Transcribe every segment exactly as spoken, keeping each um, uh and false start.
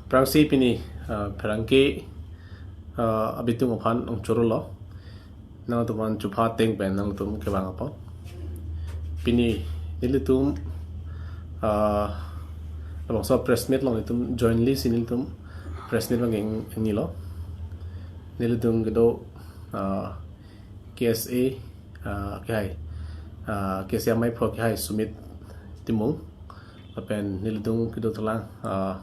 Aphrangsi pini, ah, pherangke, ah, abitung aphan ong choro lo. Nangtum aphan chupha ateng pen nangtum kevang apot. Pini nelitum, ah, labangso press meet along nelitum jointly si nelitum press meet abang eng-, engnilo. Nelitum kedo, ah, K S A, ah, kehai, ah, K S A amaiphu kehai Sumit Timung. Lapen nelitum kedo telang, ah,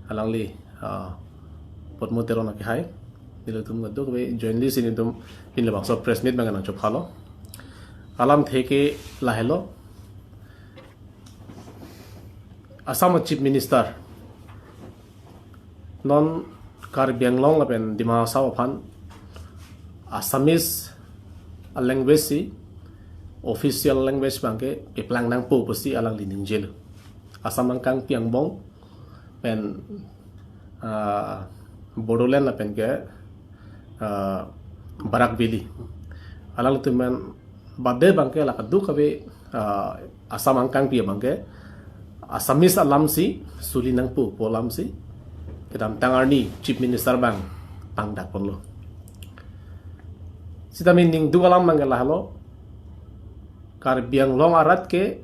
alangli, ah, Potmo Teron akehai. Nelitum kedo kave jointly si nelitum pini labangso press meet abang nangchopha lo. Alamthe ke lahelo. Assam Chief Minister non Karbi Anglong lapen Dima Hasao aphan Assamese a language si official language abangke keplang nangpo pusi alangli ningjelo. Assam angkangpi angbong pen, ah, Bodoland lapen ke, ah, Barak Valley. Alanglitum pen bade abangke la kadokave, ah, Assam angkangpi abangke Assamese alam si suli nangpo pu alam si kedamtang arni Chief Minister abang pangdak ponlo. Sitame ningduk alam abangke lahelo, Karbi Anglong arat ke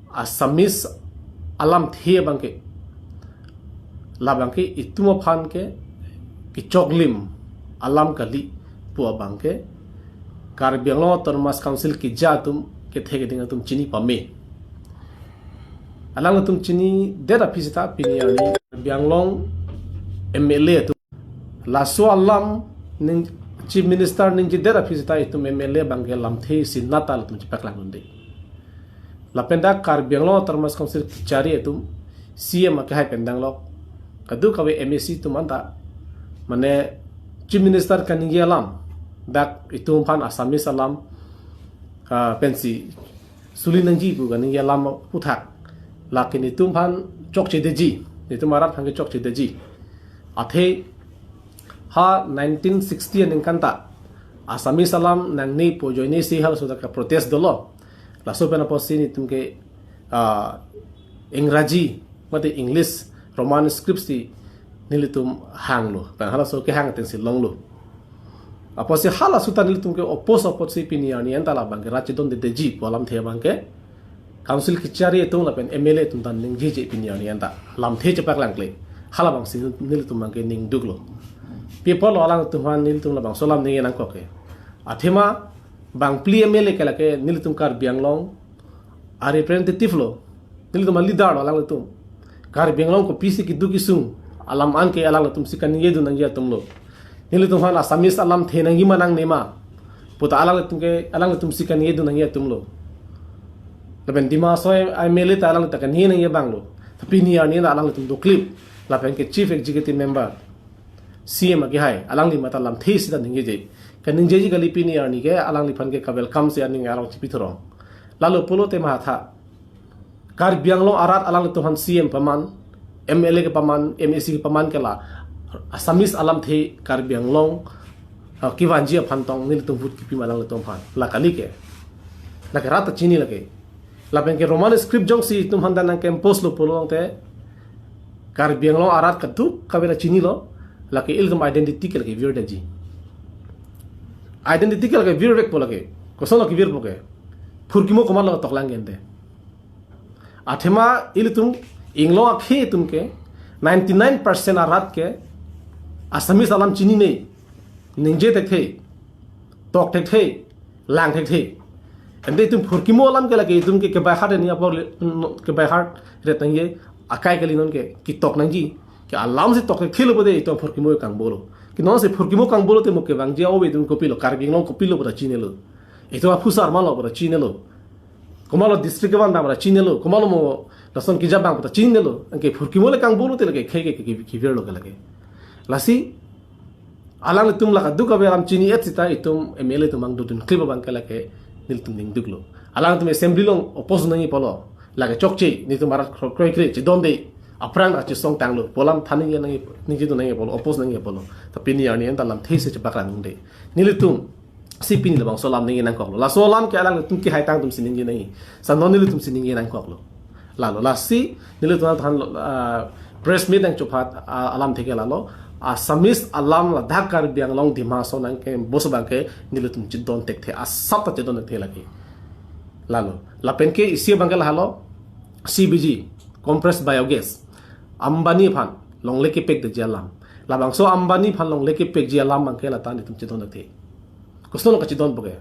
Assamese alamthe abangke, labangke itum aphan ke kechoklim alam kali pu abangke Karbi Anglong Autonomous Council keja atum kethe keding atum chini pame. Alangtum chinidet aphi seta pini arni Karbi Anglong M L A atum laso alam ning Chief Minister ningjedet aphi seta itum M L A abangke lamthe si nata latum chepaklang dunde. Lapen dak Karbi Anglong Autonomous Council kachari atum C M akehai pen danglok, kadokave M A C atum anta, mane Chief Minister kaningje alam, dak itum aphan Assamese alam, ah, pensi suli nangji pu kaningje alam aphuthak, lake nelitum aphan chokchedetji, nelitum arat aphan ke chokchedetji. Athe ha nineteen sixty aningkan ta Assamese alam nangne pu ajoine si halaso ta kaprotest dolo. Laso pen apotsi nelitum ke, ah, Ingraji mate English Roman script si nelitum hanglo, pen halaso kehang atengsi longlo. Apotsi halaso ta nelitum ke oppose apotsi pini arni anta labangke rat chedondedetji pu alamthe abangke Council kachari atum lapen M L A atum ta ningjeje pini arni anta lamthe chepaklangkle. Halabangsi nelitum abangke ningduklo. Pi apotlo alangtum aphan nelitum labangso alam ningje nangkok ke? Athema bangphli M L A ke lake nelitum Karbi Anglong a representative lo, nelitum a leader lo alangtum. Karbi Anglong kopisi keduk kesung alam anke alangtum si kaningjedun nangji atum lo. Nelitum aphan Assamese alamthe nangji ma nangne ma pu ta alangtum ke, alangtum si kaningjedun nangji atum lo. Lapen Dima Hasao M L A ta alangtum kaningje nangji abang lo. Tapi pini arni ta alangtum doklip. Lapen ke Chief Executive Member, C M akehai, alangli mate lamthe seta ningjeje. Kaningjeji kali, pini arni ke alangliphan ke ka-welcome si aning arong chipithorong. Lalo pulote mahatha Karbi Anglong arat alanglitum aphan C M paman, M L A kepaman, M A C kepaman ke la Assamese alamthe Karbi Anglong, ah, kevanji aphan tong nelitum vote kipima alanglitum aphan. La kali ke. Lake rat ta chini lake. Lapen ke Roman script jongsi itum aphan ta nang-impose lo pulote Karbi Anglong arat kadokave ta chinilo, lake ilitum identity ke lake virdetji. Identity ke lake virdetpo lake. Kosonlo kevirpo ke? Phurkimo komatlo toklang gente? Athema ilitum Inglong akhei atum ke ninety-nine percent arat ke Assamese alam chinine, ningje thekthe, tok thekthe, lang thekthe. Ante itum phurkimo alam ke lake itum ke ke by heart ni apor le, no, ke by heart ret nangji, akai kali non ke ketok nangji. Ke alam si tok thekthelo pulote itum phurkimo kangbolo. Ke non si phurkimo kangbolo te mo kevangji ave itum kopilo, Karbi Anglong kopilo pu ta chinilo. Itum aphusar malo pu ta chinilo. Komatlo district kevan abang pu ta chinilo, komatlo mo lason keja abang pu ta chinilo, anke phurkimo le kangbolo te lake khei ke ke ke kevirlo ke lake. Lasi alanglitum la kadokave alam chini-et seta itum M L A atum abang dodun klip abang ke lake nelitum ningduklo. Alangtum assembly along oppose nangji pulo, lake chokche, nelitum arat kro-, kroikre chedonde, aphrang rat chesong tanglo pu alam than nangji nangji, ningjedun nangji pulo, oppose nangji pulo. Ta pini arni anta lamthe si chepaklang dunde. Nelitum si pini labangso alam ningje nangkoklo. Laso alam ke alanglitum kehaitang atum si ningje nangji. Sa non nelitum si ningje nangkoklo. Lalo, lasi nelitum aphan, ah, press meet nangchephat, ah, alamthe ke lalo. Assamese alam ladak Karbi Anglong Dima Hasao nangkebos abang ke nelitum chedon thekthe, asap ta chedon thekthe lake. Lalo, lapen ke isi abang ke lahelo, C B G, compressed biogas, Ambani aphan longle kepekdeji alam. Labangso Ambani aphan longle kepekji alam abang ke lata nelitum chedon thekthe. Koson kachedonpo ke?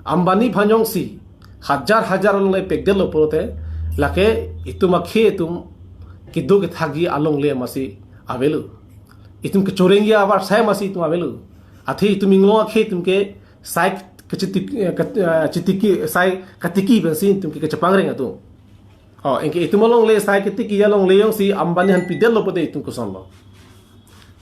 Ambani aphan jongsi hajar hajar longle pekdetlo pulote, lake itum akhei atum kedo kethakji alongle amatsi avelo. Itum kechorengji avarsai amatsi itum avelo. Athe itum inglong akhei atum ke sai kachiti, eh, kat-, eh, chitiki, sai katiki pensi itum ke kachepangreng atum. Oh, anke itum alongle sai katiki alongle jongsi Ambani aphan pidetlo pulote itum kosonlo?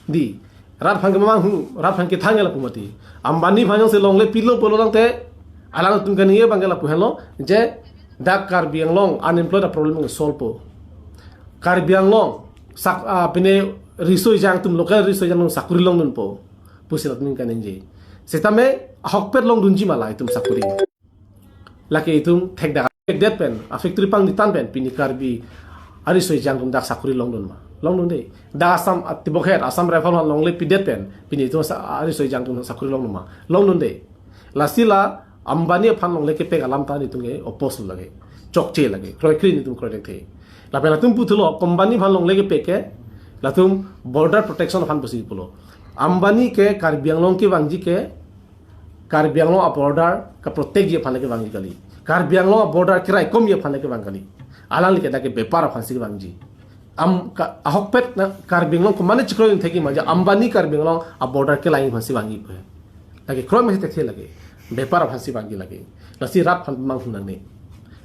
Dei, rat aphan kemanghu, rat aphan kethang lapu mati. Ambani aphan jongsi longle pilo pulo tangte, alangtum kaningje abang ke lapu henlo, je dak Karbi Anglong unemployed a problem solve po. Karbi Anglong sak, ah, pine riso ejang atum, local riso ejang atum sakori longdunpo pusi latum kaningje. Setame ahokpet longdunji ma la itum sakori? Lake itum thekdak pekdet pen, a factory pangni tan pen pini Karbi ariso ejang atum dak sakori longdun ma? Longdunde. Dak Assam, ah, tibokhet Assam Rifle aphan longle pidet pen pini itum sa-, ariso ejang atum sakori longdun ma? Longdunde. Lasi la Ambani aphan longle kepek alam ta nelitum ke oppose lake, chokche lake, kroikre nelitum kroi thekthe. Lapen latum puthulo, company aphan longle kepek ke latum border protection aphan pusi pulo. Ambani ke Karbi Anglong kevangji ke Karbi Anglong a border kaprotectji aphan le kevangji kali. Karbi Anglong a border keraikomji aphan le kevang kali. Alangli ke dak ke bepar aphansi kevangji. Am ka, ahokpet na Karbi Anglong komatne chekroidun thekji ma, je Ambani Karbi Anglong a border kelangji aphansi vangji pu. Lake kroi masi thekthe lake. Bepar aphansi vangji lake. Lasi rat aphan manghu nangne.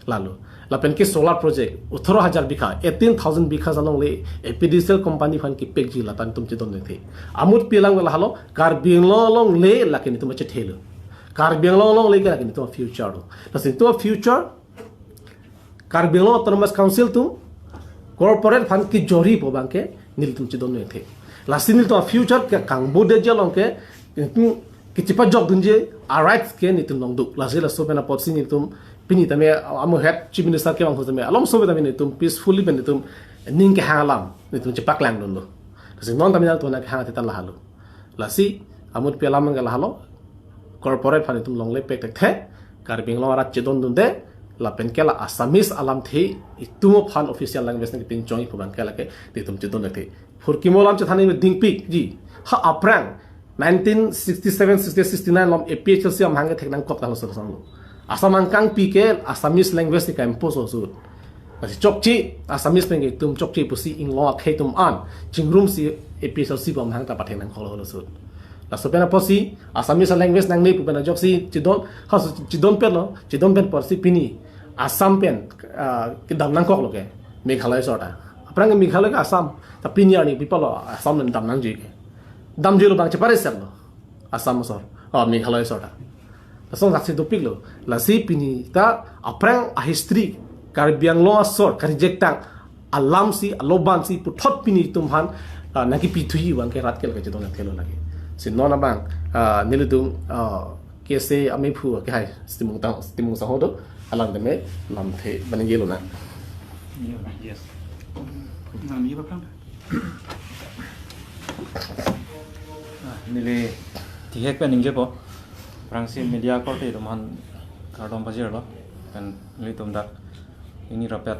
Lalo, lapen ke solar project, othoro hajar bigha, eighteen thousand bigha alongle, A P D C L company aphan kepekji lata nelitum chedon thekthe. Amutpi alam ke lahelo, Karbi Anglong alongle lake nelitum chethelo. Karbi Anglong alongle ke lake nelitum future lo. Lasi nelitum future, Karbi Anglong Autonomous Council atum corporate aphan kejoripo abang ke nelitum chedon thekthe. Lasi nelitum future ke kangbodetji along ke, nelitum kechepajokdunji a rights ke nelitum longduk. Lasi laso pen apotsi nelitum pini tame amuhet Chief Minister kevang ahut tame, along so pen tame nelitum peacefully pen nelitum ning kehang alam nelitum chepaklangdunlo. Lasi non tame nangtum nangkehang atitan lahelo. Lasi amutpi alam abang ke lahelo, corporate aphan itum longle pek thekthe, Karbi Anglong arat chedondunde, lapen ke la Assamese alamthe itum aphan official language nangkepinchongji pu abang ke lake itum chedon thekthe. Phurkimo alam chethan dingpikji. Ha aphrang nineteen sixty-seven, sixty-eight, sixty-nine along A P H L C amahang ke thek nangkok tanglo sor sanglo. Assam angkangpi ke Assamese language ke ka-impose ahut. Lasi chokche, Assamese pen ke itum chokche pusi inglong akhei atum an chingrumsi A P H L C pu amahang ta pathek nangkoklo ahut. Laso pen apotsi Assamese language nangne pu pen ajoksi chedon, ha chedon pen lo, chedon pen apotsi pini Assam pen, ah, kedam nangkoklo ke Meghalaya asor ta. Aphrang ke Meghalaya ke Assam, ta pini arni pi apotlo Assam pen dam nangji ke. Damjilo abang chepareserlo Assam asor, oh, Meghalaya asor ta. Lason saksi dopiklo. Lasi pini ta aphrang a history Karbi Anglong asor karjektang alamsi, alobansi puthot pini itum aphan, ah, nangkepithuji abang ke rat ke lake chedon thekthelo lake. Si non abang, ah, nelitum, ah, K S A amephu ke hai Stimung tang, Stimung sangho do, alang tame lamthe baningje lonang. Yes. Nang ni apa? Ah, neli tihek pen ningjepo. Aphrangsi media korte atum aphan kardom pajirlo. Pen nelitum dak pini rapet,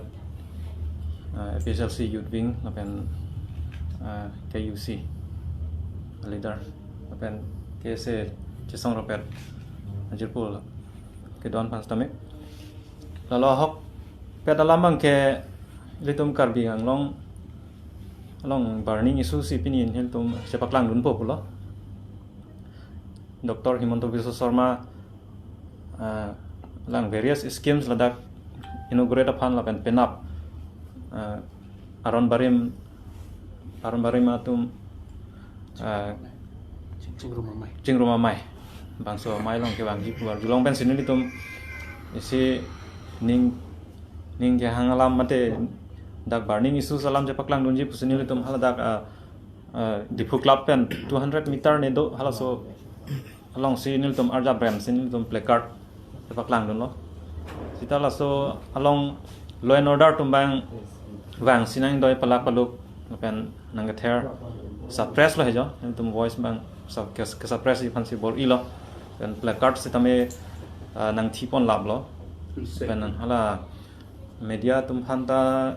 ah, A P H L C Youth Wing lapen, ah, K U C leader lapen K S A chesong rapet ajirpo kedo-an aphan sitame. Lalo ahokpet alam abang ke ilitum Karbi Anglong along burning issue si pini nelitum chepaklangdunpo pulo. Doctor Himanta Biswa Sarma, ah, alang various schemes ladak inaugurate aphan lapen penap, ah, aron barim, aron barim atum, ah, Chingrum amei. Chingrum amei. Bangso amei along kevangji pu arjulong pensi nelitum isi ning, ning kehang alam mate dak burning issues alam chepaklangdunji pusi nelitum haladak, ah, ah, Diphu Club pen two hundred meter ne do halaso alongsi nelitum arjap remsi nelitum placard chepaklangdunlo. Sita laso along Law and order atum abang vangsi nangdoi, palak paluk pen nangkether, suppress lo he jo, nelitum voice abang sup-, ke, ke suppress aphansi bor-ilo, pen placard sitame, ah, nangthipon laplo, pen hala media atum aphanta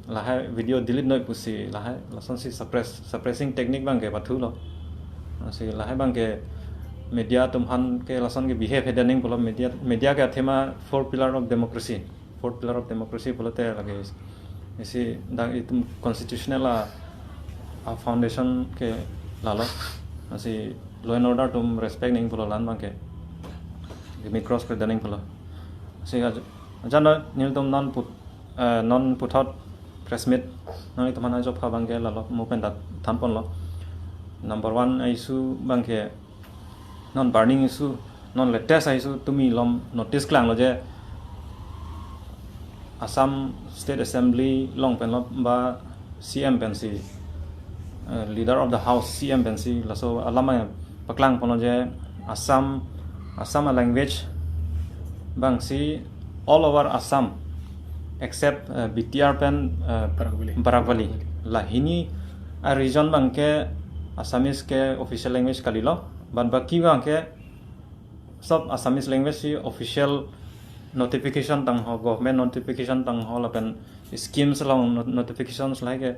lahai video delete noi pusi lahai lasonsi suppress, suppressing technique abangke pathulo. Lasi lahai abangke media atum aphan ke lasonke behave hedaning pulo, media, media ke athema four pillar of democracy. Four pillar of democracy pulote lake isi dak itum constitutional a, a foundation ke lalo. Lasi law and order atum respect nangji pulo, la-an abangke kimi cross kre daning pulo. Lasi aj-, ajano nelitum non put, eh, non puthot press meet nanglitum aphan ajok pha abangke lalo mo pen ta thanponlo. Number one issue abangke non burning issue, non latest issue tumi lom notice klanglo je Assam State Assembly along penlo ba C M pensi, eh, Leader of the House, C M pensi laso alam paklangponlo je Assam, Assam a language abangsi all over Assam except, eh, B T R pen, eh, Barak Valley. Barak Valley. Lahini a region abangke Assamese ke official language kalilo. Bad baki abangke sob Assamese language si official notification tangho, government notification tangho lapen schemes along not-, notifications lahai ke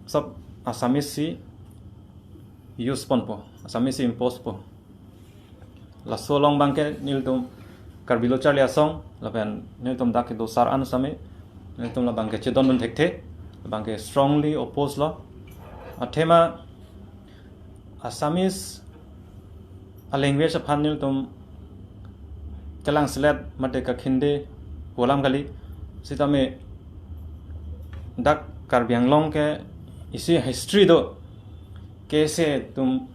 sob Assamese si use ponpo, Assamese si impose po. Laso along abangke nelitum Karbi Lo Charli Asong lapen nelitum dak kedo sar-an sitame nelitum labangke chedondun thekthe, labangke strongly oppose lo. Athema Assamese a language aphan nelitum kelangselet mate kakhinde pu alam kali, sitame dak Karbi Anglong ke isi history do, K S A atum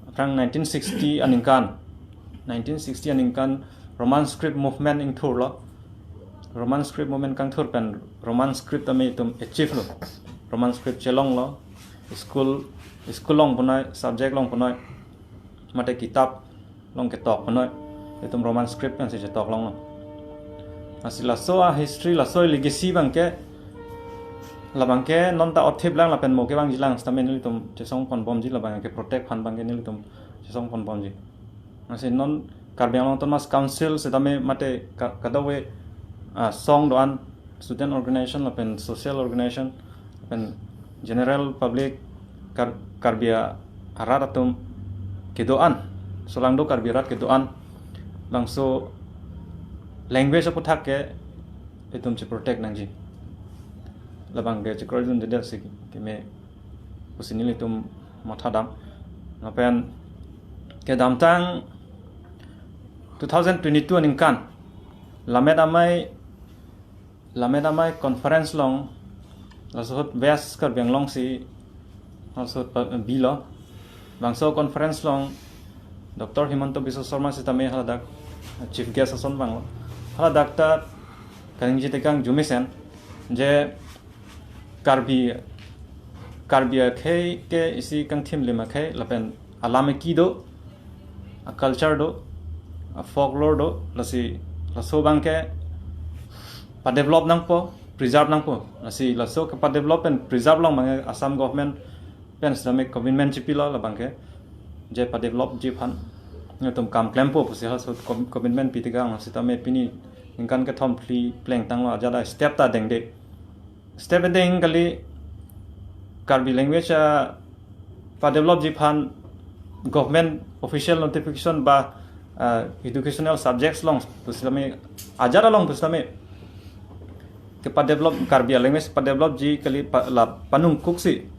aphrang nineteen sixty aningkan, nineteen sixty aningkan Roman script movement ingthurlo. Roman script movement kangthur pen Roman script tame itum achieve lo. Roman script chelonglo. School, school along punoi, subject along punoi, mate kitab along ketok punoi, itum Roman script pensi chetok longlo. Lasi laso a history, laso a legacy abangke, labangke non ta othip lang lapen mo kevangji lang sitame nelitum chesongponbomji, labangke protect aphan abangke nelitum chesongponbomji. Lasi non Karbi Anglong Autonomous Council sitame mate ka-, kadokave, ah, song do-an, student organization lapen social organization lapen general public Kar-, Karbi arat atum kedo-an, solangdo Karbi arat kedo-an, bangso language aputhak ke itum cheprotect nangji. Labangke chekroidundedet si keme pusi nelitum mathadam. Lapen kedamtang two thousand twenty-two aningkan Lammet Amei, Lammet Amei conference along laso ahut West Karbi Anglong si laso ahut pa-, bilo. Bangso conference along Doctor Himanta Biswa Sarma sitame haladak chief guest ason vanglo. Haladak ta kaningje tekang arjumesen je Karbi, Karbi akhei ke isi kangthim lim akhei lapen alam eki do, a culture do, a folklore do, lasi laso abangke padevelop nangpo, preserve nangpo. Lasi laso kepadevelop pen preserve along abangke Assam government pen sitame commitment chipilo labangke, je padevelopji aphan nelitum kam klempo pusi halaso com-, commitment pi tekang, sitame pini ningkan kethom phli plengtanglo, ajat a step ta dengde. Step deng kali, Karbi language a padevelopji aphan government official notification ba, ah, educational subjects along pusitame, ajat along pusitame kepadevelop, Karbi language padevelopji kali pa-, la panungkuksi.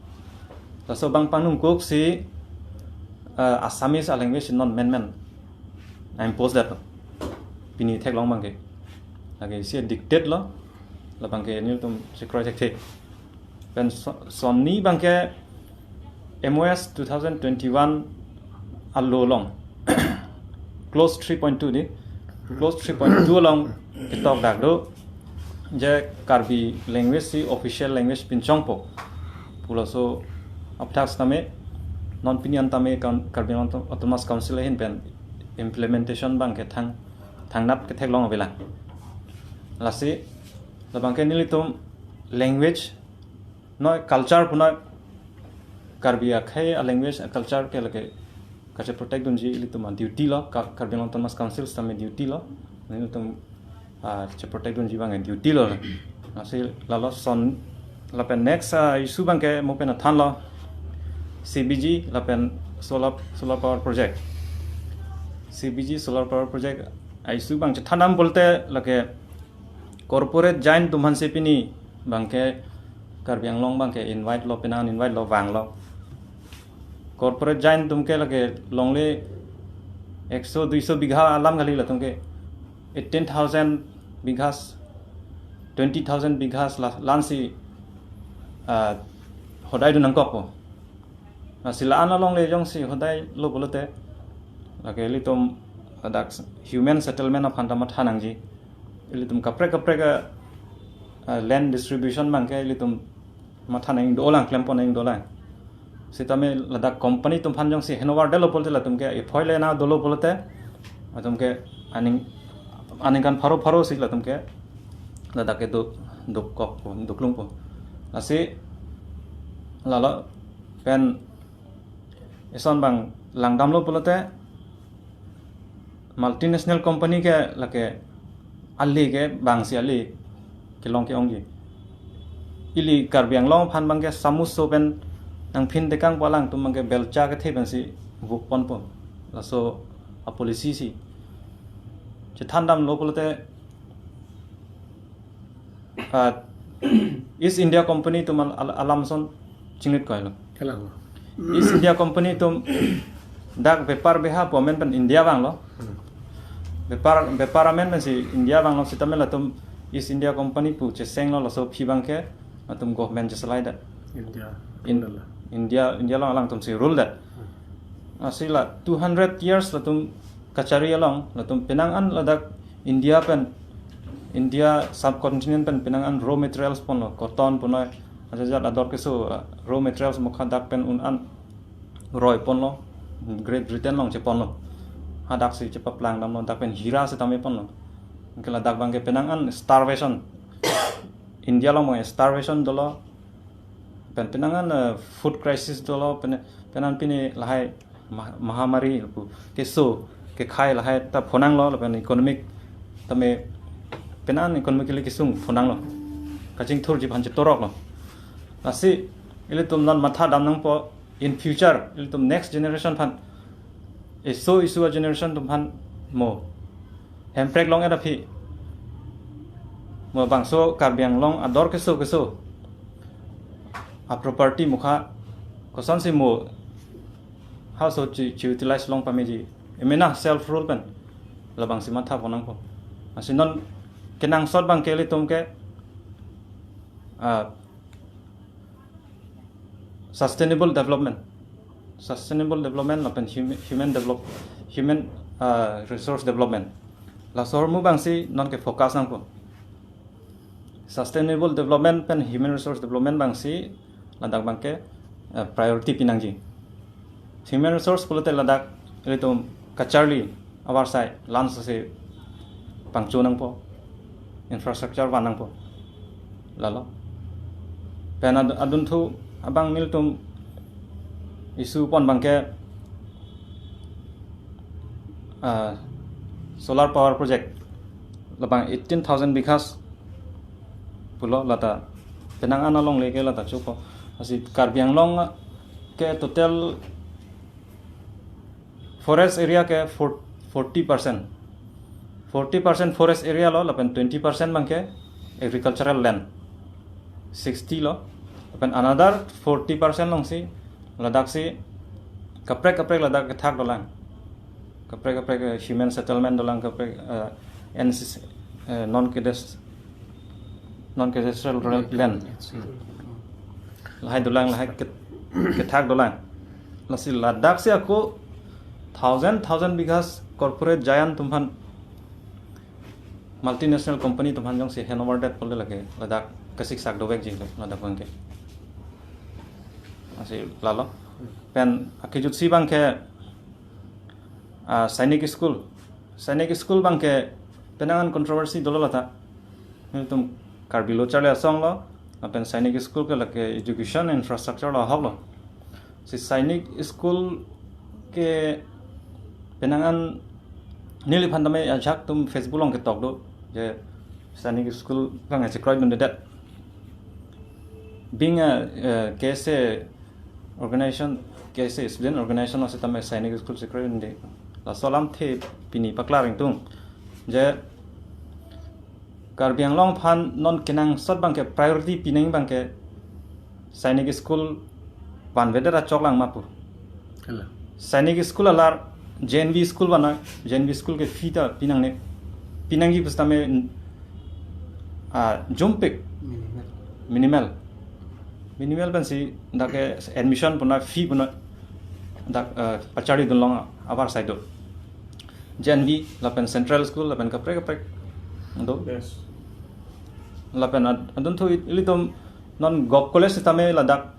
Laso abang panungkuksi, ah, Assamese a language non menmen a impose det lo. Pini theklong abangke lake isi dictate lo, labangke nelitum chekroi thekthe. Pen so-, sonni abangke M O S two thousand twenty-one a law along, clause three point two di, clause three point two along ketok dak do je Karbi language si official language pinchongpo pu laso aputhak sitame non pini an tame Kaun-, Karbi Anglong Autonomous Council ahin pen implementation abangke thang, thangnat ketheklong avelang. Lasi Labang ke nelitum language, noi culture punoi Karbi akhei a language a culture ke lake kache protect dunji ilitum a duty lo, Ka-, Karbi Anglong Autonomous Council sitame duty lo. Nelitum, ah, che protect dunji abang duty lo. Lasi lalo son lapen next, ah, issue abang ke mo pen athan lo. C B G lapen solar, solar power project. C B G solar power project a issue abang chethan dam pulote lake corporate giant atum aphansi pini abang ke Karbi Anglong abang ke invite lo, penang invite lo, vanglo. Corporate giant atum ke lake longle ekso duiso bigha alam kali, latum ke eighteen thousand bighas, twenty thousand bighas la, la-ansi, ah, hodai dun nangkokpo. Lasi la-an alongle jongsi hodai lo pulote lake ilitum ladak human settlement aphan ta matha nangji. Ilitum kaprek kaprek a, ah, land distribution abang ke ilitum matha nang dolang, klempon nang dolang. Sitame ladak company atum aphan jongsi handover detlo pulote latum ke ephoi le na dolo pulote latum ke aning, aningkan pharo pharo si latum ke ladak ke duk, dukkokpo, duklungpo. Lasi lalo pen ison abang langdamlo pulote multinational company ke lake ale ke bangsi ale kelong ke-ongji. Ili Karbi Anglong aphan abang ke samuso pen nangphin tekang pu alangtum abang ke belcha kethe pensi vukponpo. Laso a policy si chethan damlo pulote, ah, East India Company atum al-, al-, alam ason chingrit koilo. Kalang. East India Company atum dak bepar beha pu amen pen India vanglo. Hmm. Bepar, bepar amen pensi India vanglo, sitame latum East India Company pu chesenglo, laso aphi abang ke latum government chesalai det. India. In-, India la. India, India along alangtum si rule det. Hmm. Lasi la two hundred years latum kachari along, latum penang an ladak India pen, India subcontinent pen penang an raw materials ponlo, cotton punoi, ajat ajat ador keso, uh, raw materials mokha dak pen un an roi ponlo, Great Britain along cheponlo. Hadak si chepaplang damlo, dak pen hira sitame ponlo. Anke ladak abang ke penang an starvation. India along abang starvation dolo. Pen penang an, uh, food crisis dolo, pen, penang pini lahai ma-, mahamari pu keso kekhei lahai ta phonanglo, lapen economic tame penang economically kesung phonanglo. Kachingthurji aphan chetoroklo. Lasi ilitum non matha dam nangpo in future, ilitum next generation aphan, eso eso a generation atum aphan mo Hemprek along et aphi, mo bangso Karbi Anglong ador keso keso a property mokha kosonsi mo halaso chi, chi utilize long pameji, emena self rule pen labangsi matha pon nangpo. Lasi non kenangsot abang ke ilitum ke, ah, sustainable development. Sustainable development lapen hum-, human develop, human, uh, resource development. Laso ahormu abangsi non ke focus nangpo. Sustainable development pen human resource development abangsi ladak abang ke, uh, priority pi nangji. Human resource pulote ladak ilitum kacharli avarsai la-ansi pangcho nangpo, infrastructure van nangpo. Lalo. Pen ad-, adunthu abang nelitum issue pon abang ke, ah, solar power project labang eighteen thousand bighas pulo, lata penang an alongle ke lata chopo. Lasi Karbi Anglong ke total forest area ke four-, forty percent. Forty percent forest area lo, lapen twenty percent abang ke agricultural land. Sixty lo, lapen another forty percent alongsi ladak si kaprek kaprek ladak kethak dolang. Kaprek kaprek, eh, human settlement dolang, kaprek, eh, N C C, eh, non cadast-, non cadastral land. Lahai dolang, lahai ket-, kethak dolang. Lasi ladak si ako thousand, thousand bighas corporate giant atum aphan, multinational company atum aphan jongsi handover det pulote lake ladak kesiksak dovekji ladak abang ke. Lasi lalo. Pen akejutsi abang ke, ah, Sainik School. Sainik School abang ke penang an controversy dolo lata. Nelitum Karbi Lo Charli Asong lo, lapen Sainik School ke lake education infrastructure lo ahok lo. Si Sainik School ke penang an neliphan tame ajak atum Facebook along ketok do, je Sainik School bang chekroi dundedet. Bing a, eh, K S A organization, K S A student organization lo sitame Sainik School chekroi dunde. Laso alamthe pini paklar ingtung. Je Karbi Anglong aphan non kenangsot abangke priority pinang abangke Sainik School vanvedet achok lang ma pu. Kala. Sainik School alar J N V School vanoi, J N V School ke fee ta pinangne. Pinangji pusitame, ah, jumpik. Minimal. Minimal. Minimal pensi dak ke admission punoi, fee punoi. Dak, eh, pacharli dunlong abar saido. J N V, lapen Central School, lapen kaprek kaprek do. Yes. Lapen ad-, adunthu it-, ilitum non Govt College sitame ladak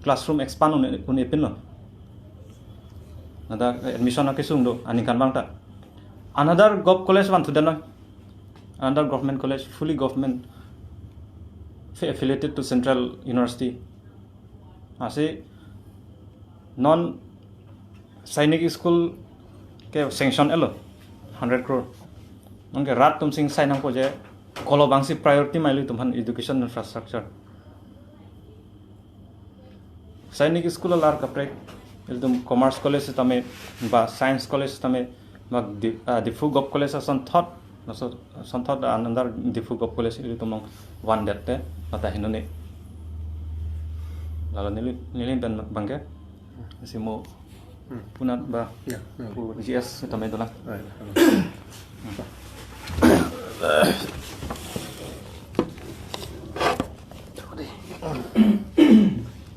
classroom expand un, un-epinlo. Ladak admission akesung do, aningkan abang ta. Another Govt College vanthudetnoi. Another government college, fully government, fa-, affiliated to Central University. Lasi non Sainik School ke sanction elo, hundred crore. Non ke rat atum sing sai nangpo je, kolo bangsi priority ma ilitum aphan education infrastructure. Sainik School alar kaprek, ilitum Commerce College sitame, ba Science College sitame, ba Di-, ah, Diphu Govt College asonthot, laso asonthot another Diphu Govt College ilitum along vandet te, lata hinone. Lalo neli, neli pen abangke, si mo Hmm. Punat ba, ya, ya. Pu G S sitame dolang. Ay, ano.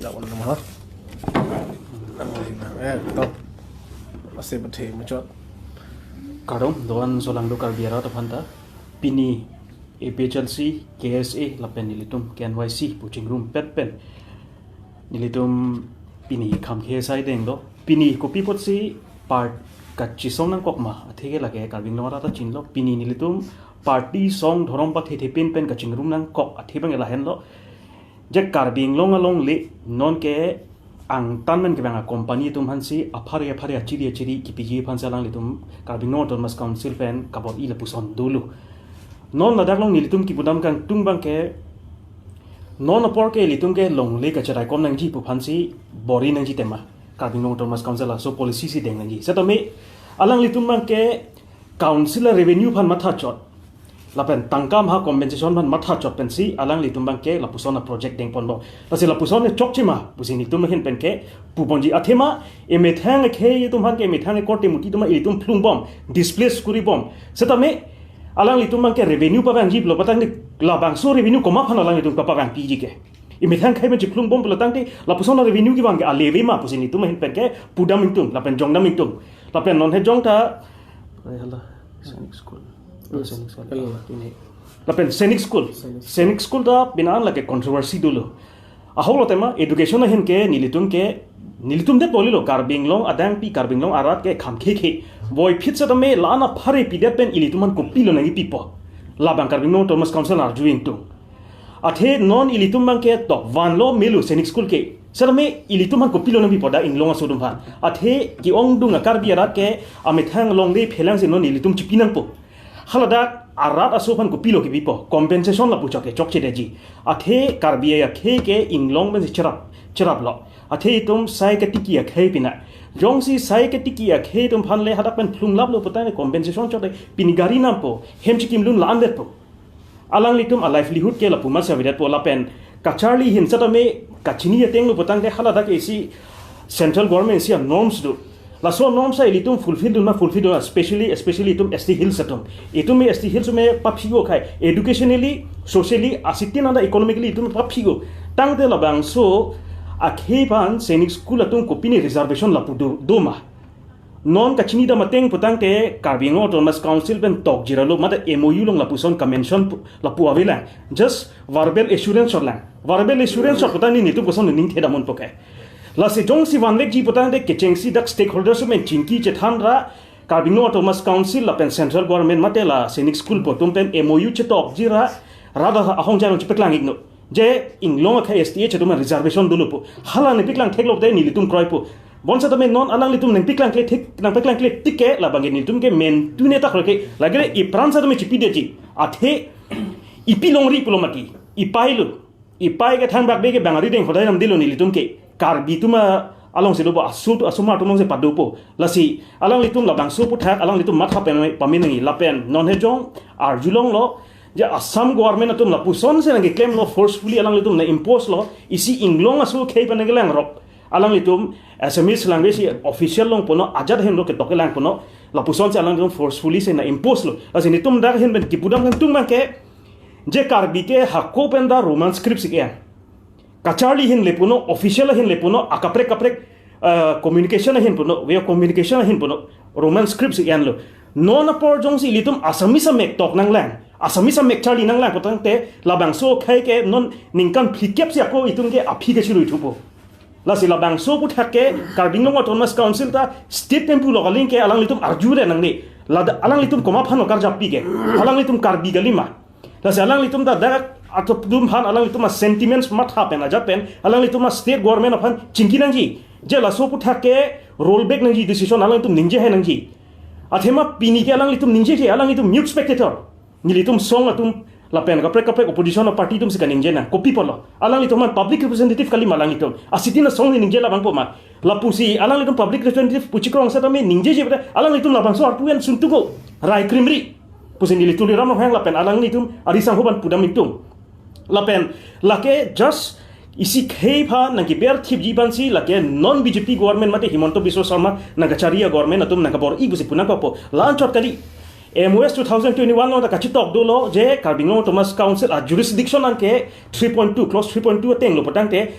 Dak wan nama. Eh, to. Masih bete muchot. Kardom, doan solang do Karbi arat aphan ta. Pini A P H L C, K S A, lapen nelitum K N Y C pu chingrumpet pen nelitum pini kham khei sai deng do. Pini kopi apotsi part kachisong nangkok ma, athe ke lake Karbi Anglong arat ta chinilo. Pini nelitum party song dhorom pathe thepin pen kachingrum nangkok athe abang lahenlo. Je Karbi Anglong alongle non ke angtan men kevang a company atum aphansi aphari aphari achiri achiri kipiji aphansi alanglitum Karbi Anglong Autonomous Council pen kabor-i lapuson dolo. Non ladak along nelitum kipudam kangtung abangke non apor ke ilitum ke longle kacherai kom nangji pu aphansi bor-i nangji tema. Karbi Anglong Autonomous Council laso policy si deng nangji. Setame alanglitum abangke council a revenue aphan mathachot, lapen tangka maha compensation aphan mathachot pensi alanglitum abangke lapuson a project dengponbom. Lasi lapuson ke chokche ma pusi nelitum ahin pen ke puponji, athema emethang akhei atum aphan ke emethang akorte muti atum ilitum phlungbom, displace kuribom. Setame alanglitum abangke revenue pavangji pulo patangte labangso revenue komat aphan alanglitum kapavangpiji ke? Emethang akhei pen chiphlungbom pulo tangte lapuson a revenue kevang ke ale ave ma pusi nelitum ahin pen ke pudam ingtung lapen jongdam ingtung. Lapen non he jong ta Ay, hala. Sainik School. Hmm. Sainik School. Hala, ini. Lapen Sainik School. Sainik School. Sainik School ta penang lake controversy dolo. Ahok lo tema education ahin ke nelitum ke, nelitum det bolilo, Karbi Anglong adang pi Karbi Anglong arat ke kham khei khei. Boiphit setame la-an aphari pidet pen ilitum aphan kopilo nangkipipo. Labang Karbi Anglong Autonomous Council arju ingtung. Athe non ilitum abangke tok vanlo melo Sainik School ke. Setame ilitum aphan kopilo nangpipo dak inglong aso atum aphan? Athe ke-ongdung a Karbi arat ke amethang longle phelangsi non ilitum chipi nangpo. Haladak arat aso aphan kopilo kipipo? Compensation lapu chok ke chokchedetji. Athe Karbi akhei ke inglong pensi cherap, cheraplo. Athe itum sai katiki akhei pina. Jongsi sai katiki akhei atum aphan le hadak pen phlunglaplo putangte compensation chokte pini gari nampo, hem chikimlun la-an detpo. Alanglitum a livelihood ke lapu masi avedetpo lapen kacharli ahin setame kachini atenglo putangte haladak isi central government isi a norms do. Laso norms a ilitum fulfill dun ma fulfill dun, especially, especially itum S T Hills atum. Itum me S T Hills me paphigo khai. Educationally, socially, asitin anda economically itum paphigo. Tangte labangso akhei aphan Sainik School atum kopine reservation lapu do, do ma? Non kachini dam ateng putangte Karbi Anglong Autonomous Council pen tokjirlo mate M O U along lapuson ka-mention pu-, lapu avelang. Just verbal assurance shot lang. Verbal assurance shot putangte nelitum koson ningthedam unpo ke? Lasi jongsi vanvekji putangte kechengsi dak stakeholders men chingki chethan ra Karbi Anglong Autonomous Council lapen central government mate la Sainik School pu atum pen M O U chetokji ra Rat ahongjai along chepeklang ikno. Je inglong akhei S T atum reservation dolo pu. Hala nangpeklang theklo te nelitum kroipo. Bonsetame non alanglitum nangpeklang kle thik, nangpeklang kle tik ke labang ke nelitum ke mentune ta kroike. Lagile ipran setame chipidetji. Athe ipi longri pulo mati. Ipai lo. Ipai ke thangbak be ke bang arideng hodai namdelo nelitum ke. Karbi atum alongsi dopo, aso atum, asomar atum alongsi padopo. Lasi alanglitum labangso aputhak alanglitum matha pen pamenangji lapen non hejong arjulonglo je Assam government atum lapusonsi nangkeklemlo, forcefully alanglitum nang-impose lo, isi inglong aso akhei pen nangkelangrok. Alanglitum Assamese language official longponlo, ajat henlo ketok kelangponlo, lapusonsi alanglitum forcefully si nang-impose lo. Lasi nelitum dak ahin pen kipudam kangtung abang ke, je Karbi ke hako pen ta Roman script si ke-en. Kacharli ahin le puno, official ahin le puno, akaprek kaprek, eh, communication ahin puno, way of communication ahin puno, Roman script si ke-enlo. Non apor jongsi ilitum Assamese amek tok nanglang, Assamese amek charli nanglang pu tangte, labangso akhei ke non ningkan phlikep si ako itum ke aphi kechirui thupo. Lasi labangso aputhak ke Karbi Anglong Autonomous Council ta state pen pulo kali ke alanglitum arju re nangne. Lada alanglitum komat aphan karjap pi ke. Alanglitum Karbi kali ma. Lasi alanglitum ta dak atum aphan alanglitum asentiments matha pen ajat pen alanglitum a-state government aphan chingki nangji. Je laso aputhak ke roll back nangji decision alanglitum ningje hai nangji. Athema pini ke alanglitum ningjeje, alanglitum mute spectator. Nelitum song atum lapen kaprek kaprek opposition party atumsi kaningje nang. Kopi apotlo? Alanglitum aphan public representative kali ma alanglitum. Asitin asong ni ningje labangpo ma. Lapusi alanglitum public representative pu chikrong setame ningjeje pada alanglitum labangso arpu en suntuko. Rai krimri. Pusi neli Tuliram Ronghang lapen alanglitum ari sangho abang pudam itum. Lapen lake just isi akhei aphan nangkeber thipji abangsi lake non B J P government mate Himanta Biswa Sarma nangkachari a-government atum nangkabor-i pusi pu nangkokpo. La-anchot kali. M O S two thousand twenty-one along ta kachitok dolo je Karbi Anglong Autonomous Council a-jurisdiction abang ke three point two, clause three point two ateng lo pu tangte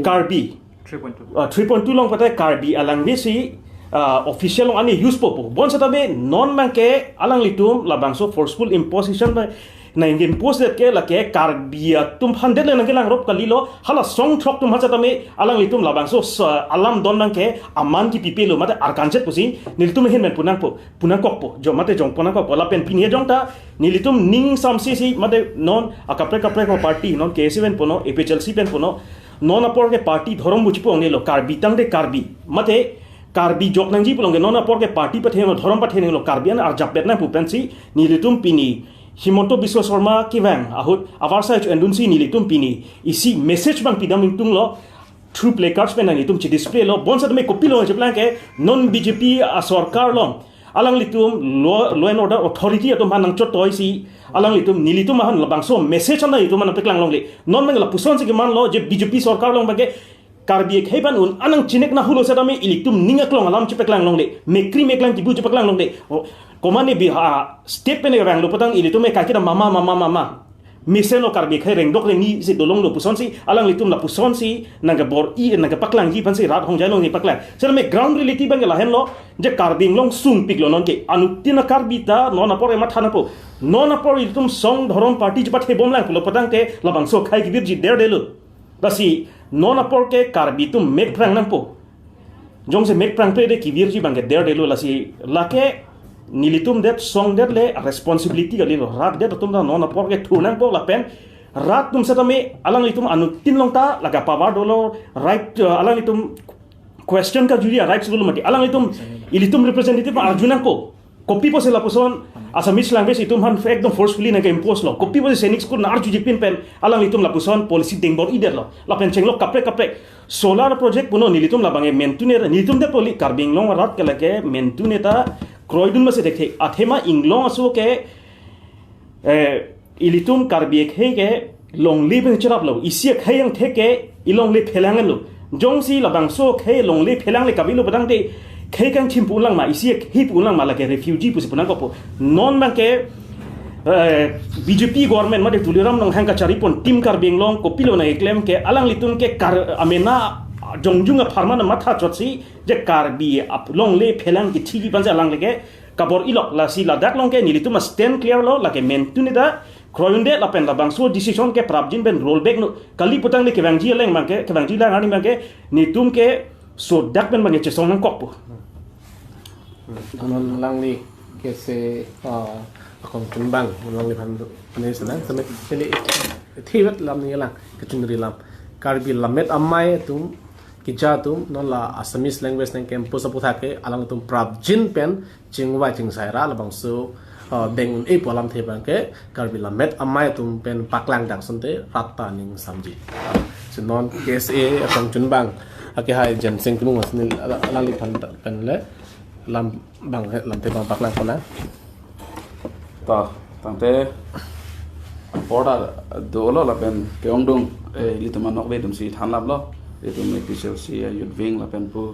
Karbi, three point two. Ah, three point two along pu tangte Karbi alanglisi, ah, official along ani use po pu. Bonsetame non abang ke alanglitum labangso forceful imposition ba nang-impose det ke lake Karbi atum aphan det le nangkelangrok kalilo, hala song throk atum aphan setame alanglitum labangso sa-, alam don abang ke aman kipipelo mate arkanchet pusi nelitum ahin pen pu nangpo, pu nangkokpo, jong mate jongpo nangkokpo. Lapen pini hejong ta nelitum ning samsi si mate non akaprek kaprek party, non K S A pen puno, A P H L C pen puno, non apor ke party dhorom buji pu ongnelo, Karbi tangte Karbi mate Karbi jok nangji pulo ke non apor ke party pathenlo, dhorom pathenlo, Karbi an arjap bet nang pu pensi nelitum pini Himanta Biswa Sarma kevang ahut avarsai chu endunsi nelitum pini isi message abang pidam ingtunglo, through placards pen nelitum chi-display lo. Bonsetame kopilo cheplang ke non B J P a-sorkar along alanglitum law, law and order authority atum aphan nangchotoi si alanglitum nelitum aphan labangso message an nelitum aphan peklang longle. Non abang lapusonsi kemanlo je B J P sorkar along abang ke Karbi akhei aphan un-an nangchinek nahoklo setame ilitum ning aklong alam chepeklang longle. Mekri meklang kibu chepeklang longle. O, komane bi ha state pen rang lo pu tang ilitum e kaiketa mama mama mama. Mesen lo Karbi akhei rengdok rengni si dolonglo pusonsi alanglitum lapusonsi nangkebor-i nangkepaklangji aphansi rat ahongjai along nangpaklang. Setame ground reality abang ke lahenlo je Karbi Anglong sungpiklo non ke. Anuttin a-Karbi ta non apor ematha nangpo. Non apor ilitum song dhorom party chepathebomlang pulo pu tangte labangso akhei kebirji derdelo. Lasi non apor ke Karbi atum mekprang nangpo. Jongsi mekprang pe de kebirji abang ke derdelo, lasi lake nelitum det song det le responsibility kalilo. Rat det atum ta non apor ke thu nangpo lapen rat atum setame alanglitum anuttin along ta lake power dolo, right, uh, alanglitum question kajuri a-rights dolo mati. Alanglitum ilitum representative arju nangpo. Kopi pusi lapuson Assamese language itum aphan ekdom forcefully nangke-impose lo. Kopi pusi Sainik School nang-arjujepin pen alanglitum lapuson policy dengbor-i detlo. Lapen chenglo kaprek kaprek. Solar project puno nelitum labang e mentune, nelitum det poli Karbi Anglong arat ke lake mentune ta kroidun masi thekthe. Athema inglong aso ke, eh, ilitum Karbi akhei ke longle pen cheraplo, isi akhei angthek ke ilongle phelanglo. Jongsi labangso akhei longle phelang le kavelo pu tangte khei kangthim pu-un lang ma, isi akhei pu-un lang ma, lake refugee pusi pu nangkokpo. Non abang ke, eh, B J P government mate Tuliram Ronghang kacharipon Team Karbi Anglong kopilo nangkeklem ke alanglitum ke Kar-, amena jongjung apharman matha chotsi je Karbi ap longle phelang kethiji aphansi alangle ke kabor-i lok, lasi ladak along ke nelitum a-stand clear lo, lake mentune ta kroidunde lapen labangso decision ke prapjin pen roll back no kali pu tangte kevangji aleng abang ke, kevangji alang arni abang ke nelitum ke sodak pen abang ke chesong nangkokpo. Anon alangli kese, ah, Akong chunbang, alangli aphan ne senang, seme, seme, thivet lam ni lang, kachingri lam. Karbi Lammet Amei atum, keja atum, non la Assamese language nang campus aputhak ke, alangtum prapjin pen, chingvai chingsai ra, labangso, uh, deng un-e pu alamthe abang ke, Karbi Lammet Amei atum pen paklang dang asonte, rat ta ning samji. Si non K S A akong chunbang, akehai Jensing Timung asonte, ala-, alangli aphan ta-, pen le, lam bang, lamthe abang paklang kona. Ta, tangte apor ta dolo lapen ke-ongdung, eh, ilitum anokbe atum si thanlaplo, ilitum A P H L C a-youth wing lapen pu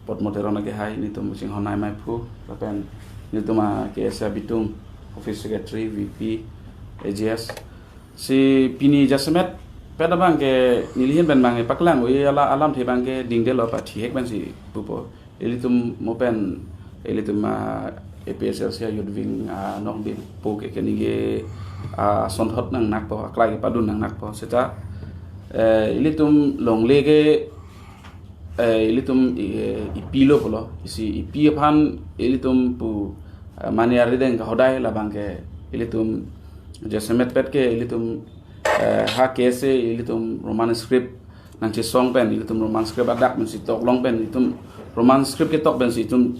Potmo Teron akehai, ilitum chinghon nai mai phu, lapen ilitum a K S A abitung, office secretary, V P, A G S. Si pini jasemet pet abang ke nelihin pen abang ke paklang, oi ala alamthe abang ke dingdelo, pathihek pen si pupo. Ilitum mo pen, ilitum, ah, A P H L C a-youth wing, ah, nokbe pu ke keningje, ah, sonthot nangnakpo, aklai kepadun nangnakpo. Seta, eh, ilitum longle ke, eh, ilitum, eh, ipilo pulo, isi ipi aphan ilitum pu, eh, mane arideng kahodai labang ke ilitum jasemet pet ke ilitum, eh, ha K S A ilitum Roman script nangchesong pen, ilitum Roman script adak pen si toklong pen, ilitum Roman script ketok pen si itum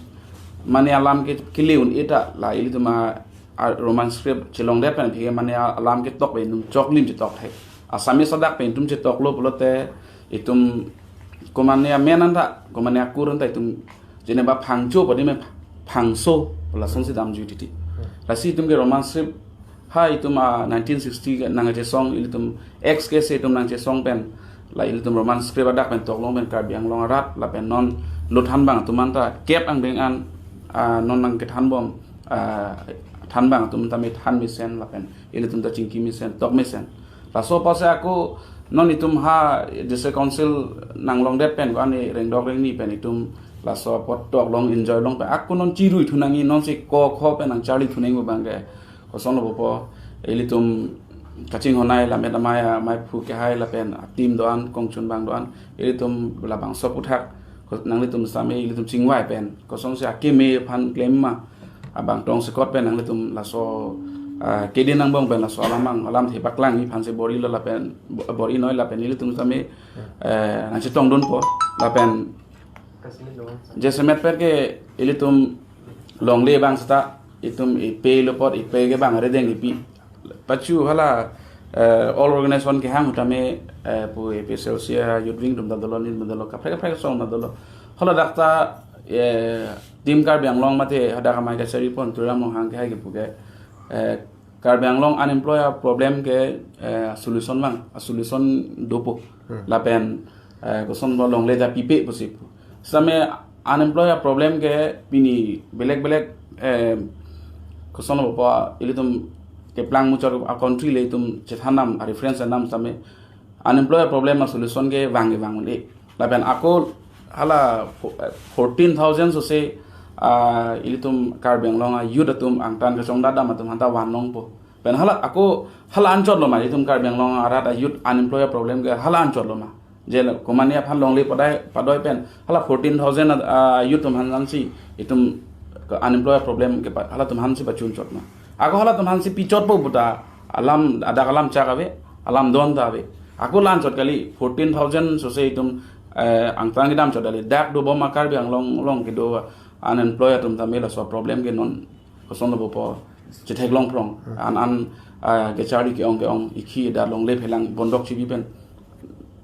mane alam ke keleun eta la ilitum a, a Roman script chelongdet pen aphi ke mane a, alam ketok pen itum choklim chetok thek. Assamese adak pen itum chetoklo pulote itum komane amen anta, komane akur anta itum jeneba phangcho padi me phangso lasonsi damjui titi. Lasi itum ke Roman script ha itum a nineteen sixty nangchesong ilitum X K C itum nangchesong pen la ilitum Roman script adak pen toklong pen Karbi Anglong arat lapen non lo thanbang atum anta kep angdeng an, ah, non nangkethanbom, ah, thanbang atum tame than mesen lapen ilitum ta chingki mesen, tok mesen. Laso apotsi ako non itum ha District Council nanglongdet pen ko ani rengdok rengni pen itum laso apot toklong enjoy long pen ako non chirui thunangji, non si ko kho pen nangcharli thunangji abang ke kosonlo pupo, ilitum kachinghon nai Lammet Amei a, amei phu kehai lapen a-team do-an, kong chunbang do-an, ilitum labangso aputhak, ko-, nanglitum same ilitum chingvai pen, kosonsi akeme aphan klem ma, abang tong sekot pen nanglitum laso, ah, kede nangbong pen laso alam abang, alamthe paklang aphansi bor-ilo lapen, bo-, bor-inoi lapen ilitum same, eh, nangchetongdunpo, lapen jasemet pet ke ilitum longle abang seta itum ipe lo apot ipe ke abang arideng ipi. Pachu hala, eh, all organization kehang utame, eh, pu A P H L C a-youth wing atum ta dolo, nin dolo, kaprek kaprek asong ta dolo. Hala dak ta, eh, Team Karbi Anglong mate hadak amei kachari pon Tuliram Ronghang kehai kepu ke, eh, Karbi Anglong unemployed a-problem ke, eh, solution abang, a-solution dopo. Hmm. Lapen, eh, kosonlo longle ta pipe pusi pu. Same unemployed a-problem ke pini belek belek, eh, kosonlo pupo ilitum keplang muchot a-country le itum chethan nam a-reference nam same unemployed a-problem a-solution ke vang ke vang un-e. Lapen ako hala fo-, eh, fourteen thousand sose, ah, ilitum Karbi Anglong a-youth atum angtan kachongdat dam atum aphanta van longpo. Pen hala ako hala anchot lo ma itum Karbi Anglong arat a-youth unemployed a-problem ke hala anchot lo ma. Je la komane aphan longle padai padoi pen hala fourteen thousand a, a-youth atum aphan si itum ke unemployed a-problem ke pa-, halatum aphan si pachun chot ma. Ako halatum aphan si pichotpo puta alam adak alam chak ave, alam don ta ave. Ako la anchot kali fourteen thousand sose itum, eh, angtan kedam chot kali. Dak dobom a-Karbi Anglong along kedo unemployed atum tame laso problem ke non kosonlo pupo chetheklong phrong. Hmm. An an, ah, kecharli ke-ong ke-ong ikhi da longle phelang bondok chibi pen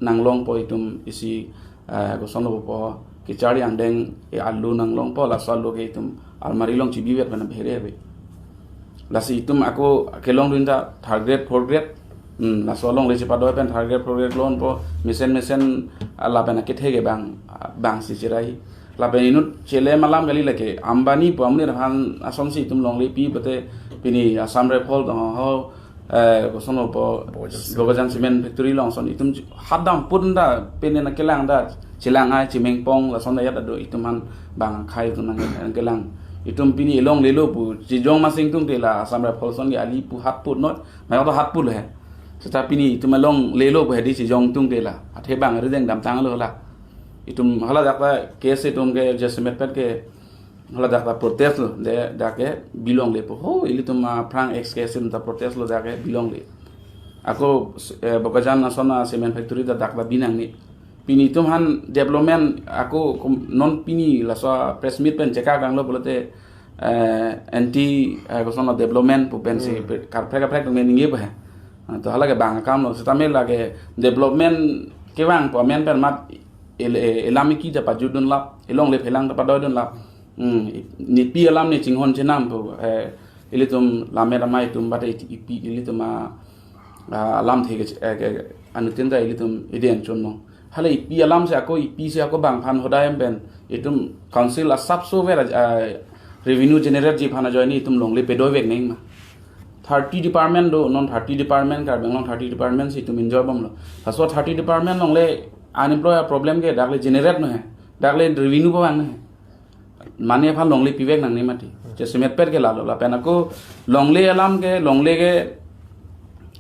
nanglongpo itum isi, ah, kosonlo pupo kecharli angdeng e alu nanglongpo, laso alu ke itum almari along chibivet pen bhere ave. Lasi itum ako kelongdun ta third grade, fourth grade, hmm, laso along le chepadoi pen third grade, fourth grade lonpo, mesen mesen, ah, lapen akethe ke bang, ah, bang si chirai. Lapen inut chelem alam kali lake Ambani pu amonit aphan asonsi itum longle pi pute pini Assam Rifle tong ho, eh, kosonlo pupo Bokajan Cement. Bokajan Cement Factory along ason itum hadam pun da pini nangkelang da chelang ai chimengpong lason da yat ado itum aphan bang akhei itum nangkelang. Itum pini longlelo pu chejong masing tung te la Assam Rifle ason ke ali pu hat put noi, mai to hat put he. Seta pini itum longlelo pu hedi chejong tung te la. Athe bang arideng damtanglo la. Itum hala dak ta K S A atum ke jasemet pet ke Hala dak ta protest lo, de dak ke bi longle pu. Ho, ilitum aphrang ex-KSA ta protest lo, dak ke bi longle. Ako, eh, Bokajan ason a cement factory ta dak ta bi nangne. Pini itum aphan development ako kom-, non pini laso press meet pen chekak danglo pulote, eh, anti, eh, koson lo development pu pensi Hmm. pe-, kaprek kaprek ningje ba. Ah, to hala ke bang akam lo, setame lake development kevang pu amen pen mat il-, eh, ilam iki ta pajutdunlap, ilongle phelang ta padoidunlap. Hmm, i-, nepi alam ne chinghon chenam pu, eh, ilitum lammet amei atum bate iti-, ipi ilitum a, a, alamthe ke, eh, ke, anuttin ta ilitum iden chonmong. Hala ipi alam si ako, ipi si ako bang aphan hodai em pen, itum council asapso ver, ah, revenue generate ji aphan ajoine itum longle pedoi vek neng ma. Thirty department do, non thirty department, Karbi Anglong thirty department si itum enjoy bomlo. Laso thirty department longle unemployed problem ke dak le generate no he. Dak le revenue pavang no he. Mane aphan longle pivek nangne mati. Je semet pet ke lalo, lapen ako longle alam ke, longle ke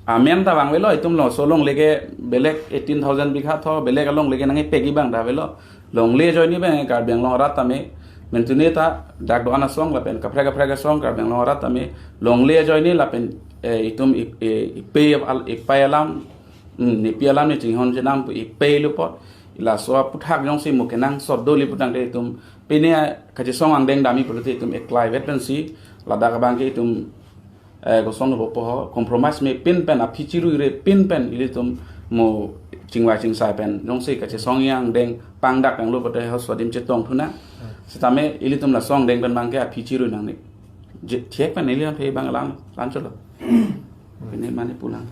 amen ta vangvelo, itum laso longle ke belek eighteen thousand bigha tho, belek alongle ke nangkepek abang ta avelo. Longle ajoine abang Karbi Anglong arat tame, mentune ta dak do-an asong lapen kaprek kaprek asong Karbi Anglong arat tame longle ajoine lapen, eh, itum ip-, eh, ipei al-, ipei alam, hmm, nepi alam ne chinghon chenam pu ipei lo apot, laso aputhak jongsi mo kenangsot do li pu tangte itum pine kachesong angdeng damji pulote itum eklai vet pensi ladak abang ke itum, eh, koson lo po ho, compromise me pin pen, aphi chiruire pin pen, ilitum mo chingvai chingsai pen jongsi kachesong angdeng pangdak danglo pulote ho sodim chetong thu nang. Setame ilitum laso angdeng pen abang ke aphi chirui nangne. Je, thiek pen ili aphi abang lang, lang cholo. Pine mane pulang.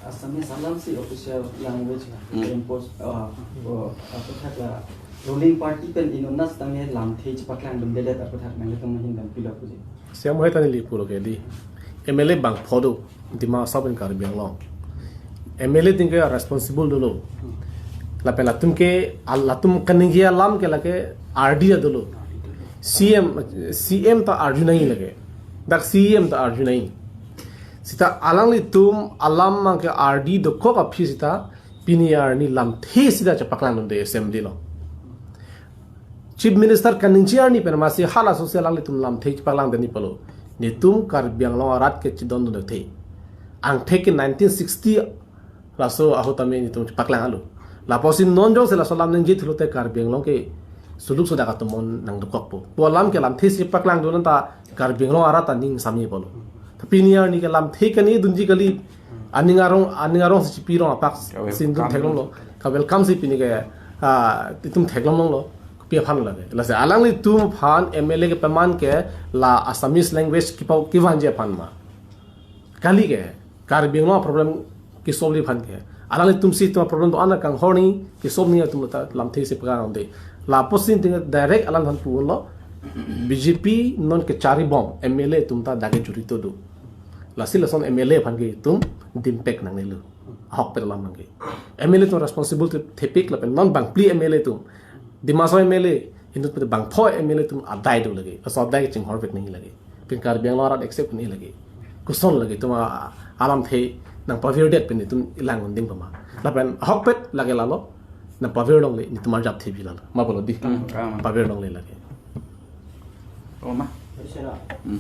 Assamese alam si official language la, Hmm. impose, uh, uh, aputhak la ruling party pen inut setame lamthe chepaklangdundedet aputhak nanglitum ahin dam pilo puji. Siam hai tani li pulo ke di. M L A bangpho do, Dima Hasao pen Karbi Anglong. M L A tin ke responsible dolo. Lapen latum ke, al-, latum kaningje alam ke lake R D ta dolo. C M, C M ta arju nangji lake. Dak C M ta arju nangji. Seta alanglitum alam abang ke R D dokok aphi seta pini arni lamthe seta chepaklangdunde assembly along. Chief Minister kaningje arni pen masi halaso si alanglitum lamthe chepaklangdunde pulo. Netum Karbi Anglong arat ke chedondunde the. Angthek ke nineteen sixty laso ahut tame netum chepaklanglo. Lapusi non jongsi laso alam ningje thulote Karbi Anglong ke suluk sodak atum mon nangdokokpo. Pu alam ke lamthe si paklangdun ta Karbi Anglong arat ta ning samji pulo. Tapi pini arni ke lamthe kaningjedunji kali, aning arong, aning arong si chipi rong apak Ka-welcome. Sindun theklonglo. Ka-welcome si pini ke, ah, itum theklonglo. Pi aphan lake. Lasi alanglitum aphan M L A kepaman ke la Assamese language kipau kevanji aphan ma. Kali ke, Karbi Anglong problem ke solve ji aphan ke. Alanglitum si itum problem do-an kanghorji, ke solve nangji atum ta lamthe si paklangde. Lapusi tin direct alangliphan pulo, B J P non kechari bom, M L A atum ta dak ke jurito do. Lasi lason M L A aphan ke itum dimpek nangnelo. Ahokpet alam abang ke. M L A atum responsible to thepik lapen non bangphli M L A atum. Dima Hasao M L A, inut pute bangpho M L A atum adai do lake. Laso adai ke chinghon vek nangji lake. Pen Karbi Anglong arat accept nangji lake. Koson lake itum a-, alamthe nangpavirdet pen itum ilang unding pama. Lapen ahokpet lake lalo. Nangpavir longle, netum arjap thepi lalo. Ma pulo di. Hmm, ah. Pavir longle lake. Oh, ma. Bisa lah. Hmm.